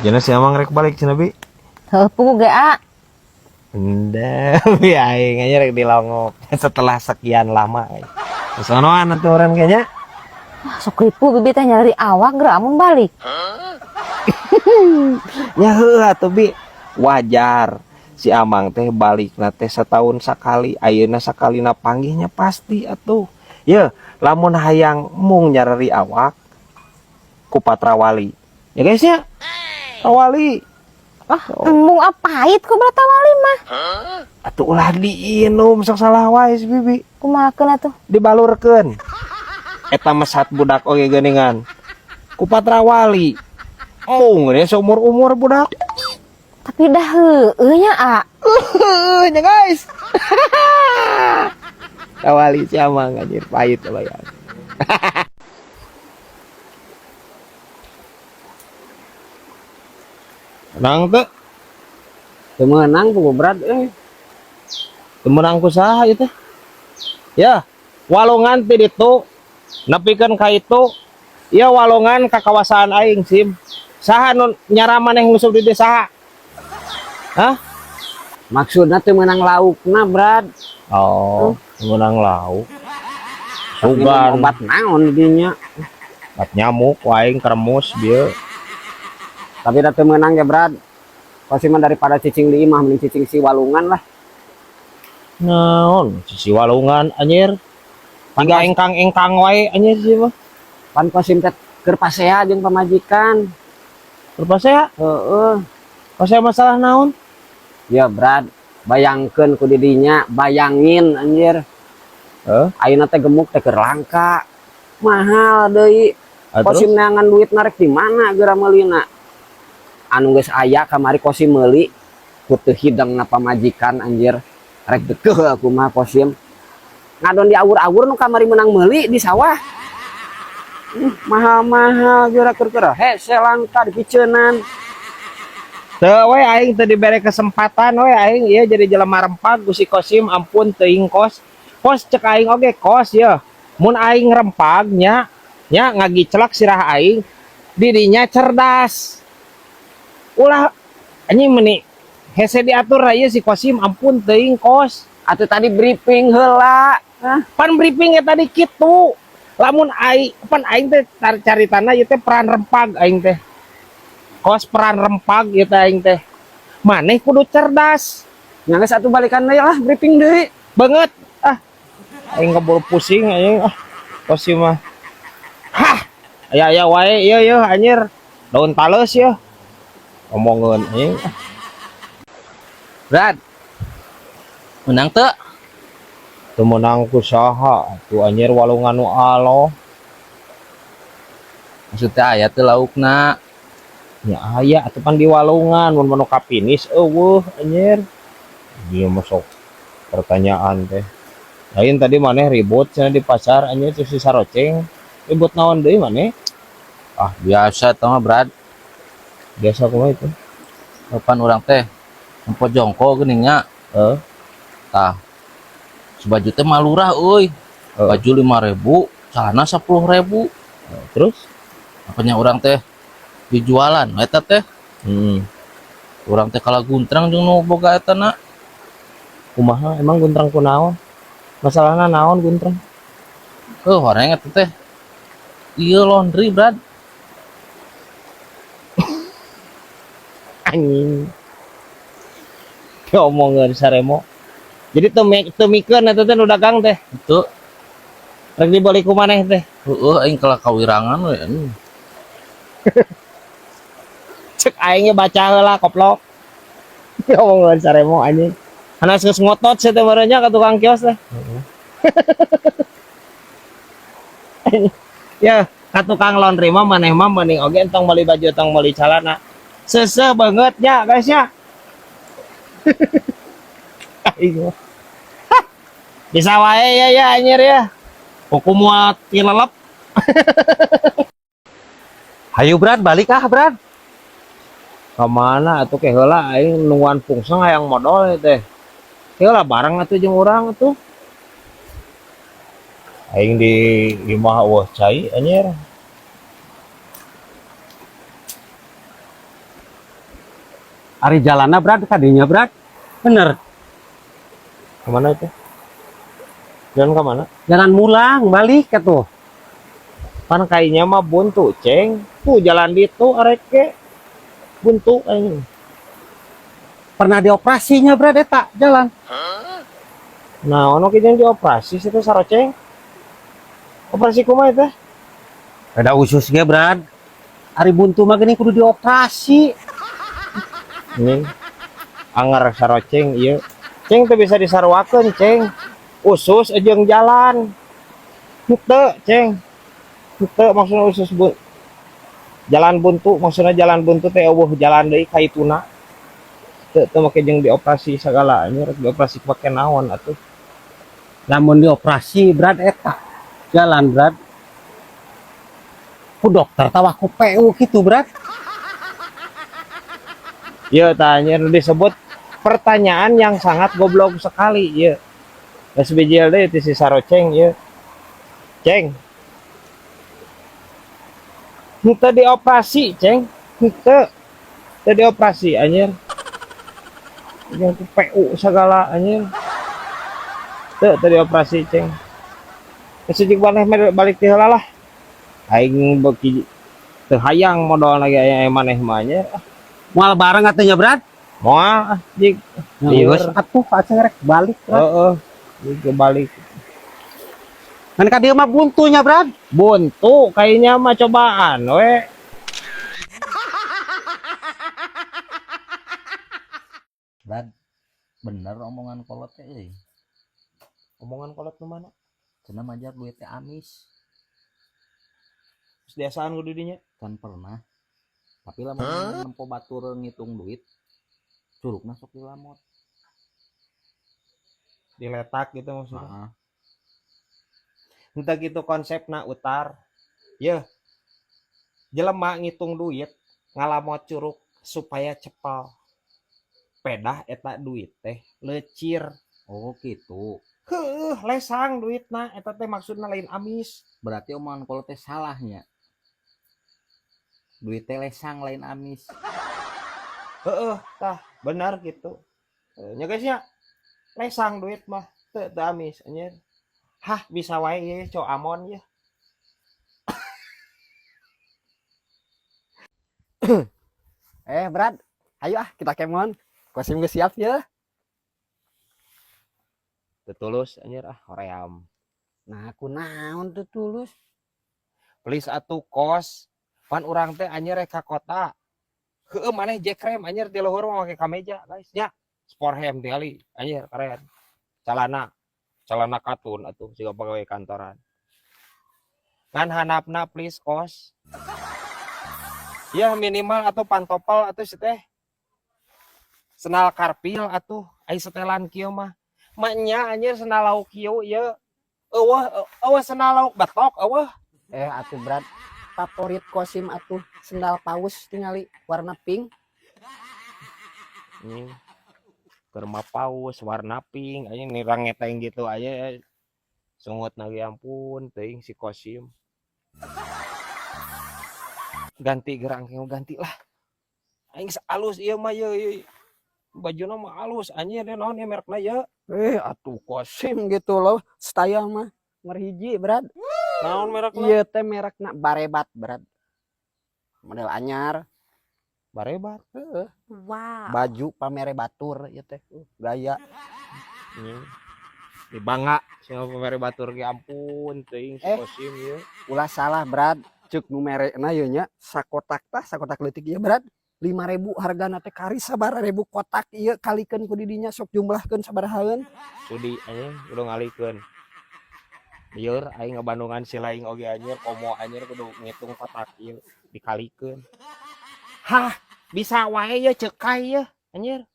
Cenah si Amang rek balik cenah, Bi. Heuh, pugu ge, A. Enda, bi aing aja rek dilongok setelah sekian lama. Sonoan atuh urang kayaknya. Wah, sok ripu bibi teh nyari awak geura amun balik. Ya heuh atuh, Bi. Wajar si Amang teh balikna teh setahun sakali, ayeuna sakalina panggihnya pasti atuh. Ya, lamun hayang mung nyareri awak ku patrawali. Ya guys ya. Trawali. Ah, embung ah, pahit ku bratawali mah. Atuh ulah diinum, sok salah wae si Bibi. Kumahakeun atuh? Dibalurkeun. Eta mesat budak oge geuningan. Ku patrawali. Mung geus seumur-umur budak. Tapi dah heueuh nya, A. Nya guys. Trawali si Amang anjir pahit bayang. Menang teu? Teu meunang pugu, Brad, euy. Teu meunang ku saha ieu teh? Ya, walungan ti ditu nepikeun ka itu. Ya walungan ka kawasan aing sim. Saha nu nyara maneh nguseup di dieu saha? Hah? Maksudna teu meunang laukna, Brad. Oh, teu meunang lauk. Minum Sugan obat naon di dinya. Obat nyamuk ku aing kremus bieu. Tapi da teu meunang ge, Brad. Pasti mah daripada cicing di imah mending cicing si walungan lah. Naon sisi walungan anjir. Tiga engkang-engkang wae anjir sih mah. Pan Kosim teh keur pasea jeung pamajikan. Keur pasea? Heeh. Pasea masalah naon? Ya, Brad, bayangkeun ku didinya, bayangin anjir. Heuh? Ayeuna teh gemuk teh keur langka. Mahal deui. Ah, terus? Kosim neangan duit narek di mana geura meulina? Anu geus aya kamari Kosim meuli ku teu hidangna pamajikan anjir. Rek dekeuh aku mah Kosim. Ngadon diawur-awur nu kamari menang meuli di sawah. Mahal-mahal geura keur-keur hese langka dipiceunan. Teu we aing teu dibere kesempatan we aing ieu jadi jelema rempag ku si Kosim ampun teuing kos. Kos cek aing oge kos ye. Mun aing rempag nya nya ngagicelak sirah aing didinya cerdas. Ulah anjing meuni hese diatur ieu si Kosim ampun teuing kos. Atuh tadi briefing heula. Hah? Pan briefing tadi kitu. Lamun aing pan aing teh caritana ieu teh peran rempag aing teh. Kos peran rempag ieu teh aing teh. Maneh kudu cerdas. Nya geus atuh balikan deui lah briefing deui. Banget ah. Aing keburu pusing aing ah. Kosim mah. Hah. Aya-aya wae ieu ieu anjir. Daun tales ieu. Omongeun aing. Brad. Menang teu? Teu meunang ku saha atuh anjir walungan nu aloh. Maksudnya aya teu laukna? Nya aya atuh pan di walungan mun manu kapinis eueuh anjir. Dia masuk pertanyaan teh. Lain tadi maneh ribut cenah di pasar anjir terus si saroceng. Ribut naon deui maneh? Ah, biasa eta mah, Brad. Biasa kumaha itu? Kapan urang teh nempo jongko geuning nya. Heeh. Tah. Sebaju teh malurah euy. Heeh. Baju 5.000, celana 10.000. Heeh, terus? Apanya urang teh dijualan eta teh? Heeh. Urang teh kalah guntrang jeung nu boga eta na. Kumaha emang guntrang ku naon? Masalahna naon guntrang? Heuh, horeng eta teh. Ieu laundry, Brad. Anjing. Diomongeun saremo. Jadi teu mikeun eta teh nu dagang teh. Henteu. Rek dibeli ku maneh teh. Heueuh, aing kalah kawirangan we anjing. Cek aing ge baca heula koplok. Diomongeun saremo anjing. Hanas geus ngotot sia teh meureun nya ka tukang kios teh. Heeh. Ya, ka tukang laundry mah maneh mah mending oge entong meuli baju entong meuli calana. Seseh banget nya guys nya. Aing mah. Hah. Bisa wae ya ya anjir ya. Kuku moal tilelep. Hayu Brad balik ah Brad. Ka mana atuh ke heula aing nungguan pungseng hayang modol ieu teh. Heula bareng atuh jeung urang atuh. Aing di imah eueuh cai anjir. Ari jalanna, Brad, kadinya, Brad. Bener. Kemana itu? Jalan kemana? Jalan mulang balik atuh. Pan kayaknya mah buntu, Ceng. Tuh jalan ditu arek ge. Buntu aing. Pernah dioperasinya, Brad, eta jalan. Nah, ono ki jeung dioperasi situ saroceng. Operasi kumaha teh? Beda usus ge, Brad. Ari buntu mah geuning kudu dioperasi. Ini anger saroceng ieu. Ceng teu bisa disaruakeun, Ceng. Usus jeung jalan. Henteu, Ceng. Henteu maksudna usus jalan buntu, maksudna jalan buntu teh euweuh jalan deui ka ituna. Teu teu make jeung dioperasi sagala anjir, rek dioperasi pake naon atuh. Lamun dioperasi, Brad, eta jalan, Brad. Ku dokter tawah ku PU gitu, Brad. Ieu tah anjir disebut pertanyaan yang sangat goblok sekali ieu. Geus bijil deui ti si saroceng ieu. Ceng. Henteu dioperasi, Ceng. Henteu. Henteu dioperasi anjir. Jeung ku PU sagala anjir. Teu teu dioperasi, Ceng. Geus jeung maneh balik ti heula lah. Aing beuki teu hayang modal lagi aya maneh mah anjir. Moal bareng atuh nya, Brad. Moal ah, jig. Geus atuh aceng rek balik, Brad. Heeh. Jig balik. Kan ka dieu mah buntunya, Brad. Buntu kayaknya mah cobaan we. Brad, bener omongan kolot teh euy. Omongan kolot nu mana? Cenah majar duit teh amis. Terus diasaan kudu dinya. Can pernah. Tapi lamun nempo batur ngitung duit, curugna sok dilamot. Diletak gitu maksudnya. Heeh. Entah gitu konsepna utar. Yeuh. Jelema ngitung duit ngalamot curug supaya cepal. Pedah eta duit teh lecir. Oh gitu. Heuh, lesang duitna eta teh maksudna lain amis. Berarti omongan kolot teh salahnya. Duit teh lesang lain amis. Heeh, tah benar gitu. Nya guys nya. Lesang duit mah teu teu amis anjir. Hah, bisa wae ieu co amon ye. Brad, ayo ah kita kemon. Kosim geus siap ya. Teu tulus anjir ah hoream. Nah, aku naon teu tulus. Please atuh kos. Pan urang teh anjir rek ka kota. Heueuh maneh jekrem anjir ti luhur mah make kameja guys nya. Sporthem tingali anjir keren. Calana, calana katun atuh siga pegawai kantoran. Ngan handapna please kos. Ya minimal atau pantopel atuh si teh. Sendal karpil atuh ai setelan kieu mah. Maknya anjir sendal lauk kieu ieu. Eueuh eueuh sendal lauk betok eueuh. Atuh Brad, favorit Kosim atuh sendal paus tingali warna pink. Ini kerma paus warna pink anjing nirang ngeteng gitu aja. Sungut lagi ampun teuing si Kosim. Ganti gerang ganti lah. Aing alus ieu mah ieu, ieu. Bajuna mah alus anjir ieu naon ieu merekna ieu. Atuh Kosim gitu loh, style mah nomor hiji, Brad. Naon merekna? Ieu teh merekna Barebat, Brad. Model anyar. Barebat. Heeh. Wow. Baju pamere batur ieu teh. Gaya. Di bangga sing pamere batur ge ampun teuing si Kosim ieu. Ulah salah, Brad. Ceuk nu merekna ieu nya sakotak tah, sakotak leutik ieu, Brad. 5.000 hargana teh kari sabaraha ribu kotak ieu kalikeun ku didinya sok jumlahkeun sabarahaeun. Sudi anjing kudu ngalikeun. Lieur aing ngabandungan si laing oge anjir komo anjir kudu ngitung kotak ieu dikalikeun. Hah, bisa wae ye cekai ye anjir.